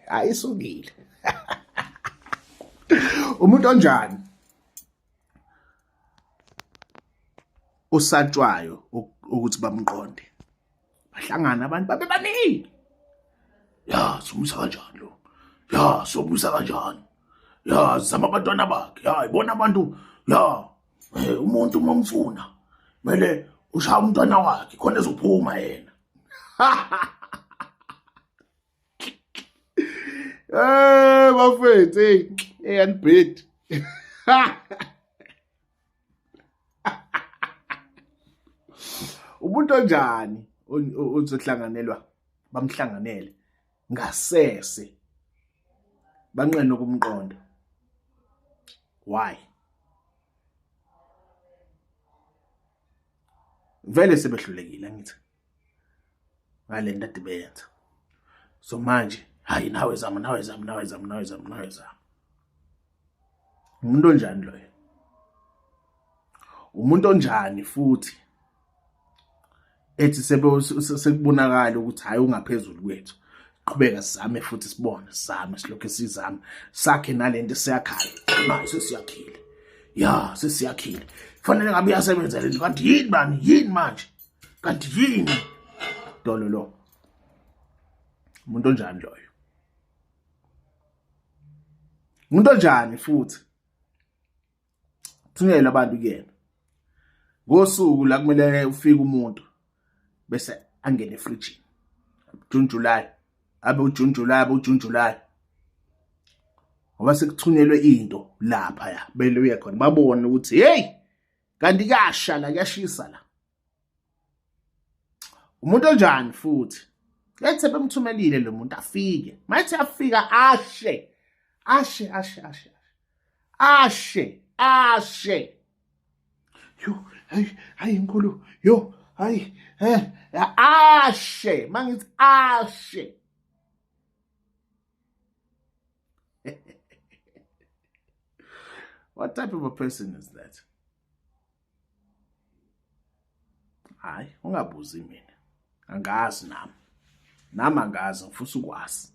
Ayisukile. Umuntu onjani osatshwayo ukuthi bamqonde? Bahlangana abantu babe baningi. Ya, somisa kanjani lo? Ya, sobuyisa kanjani? Ya, zama abantwana bakhe. Ya, ibona abantu. Ya, umuntu uma umfuna kumele ushaya umntwana wakhe khona ezophuma yena. Bafethu, hey, hey anibhedi. Umuntu onjani ozohlanganelwa bamhlanganele ngasese banqene ukumqonda? Why? Vele sebehlulekile angithi ngale nto ade beyenza. So manje hayi, nawe zama, nawe zama, nawe zama, nawe zama, nawe zama. Umuntu onjani loyo? Umuntu onjani futhi ethi sekubonakala ukuthi hayi ungaphezulu kwethu, qhubeka sizame futhi sibone, sizame, silokhu sizame, sakhe nalento esiyakhayo nayo sesiyakhile. Ya, sesiyakhile, kufanele ngabe iyasebenza lento. Kanti yini bani, yini manje? Kanti yini dolo lo? Umuntu onjani loyo? Umuntu onjani futhi thunyelwa abantu kuyena ngosuku la kumele ufike umuntu bese angene efrijini, June, July, abe uJune, July, abe uJune, July, ngoba sekuthunyelwe into lapha ya bele uye khona babone ukuthi hey, kanti kuyasha la, kuyashisa la. Umuntu onjani futhi ethi bemthumelile lo muntu afike, mayethi afika ashe, ashe, ashe, ashe, ashe, ashe. Yo, hayi, hayi inkulu, yo, hayi, ashe, mangithi ashe. What type of a person is that? Hayi, ungabuzi mina, angazi nami, nami angazi, ngifisa ukwazi.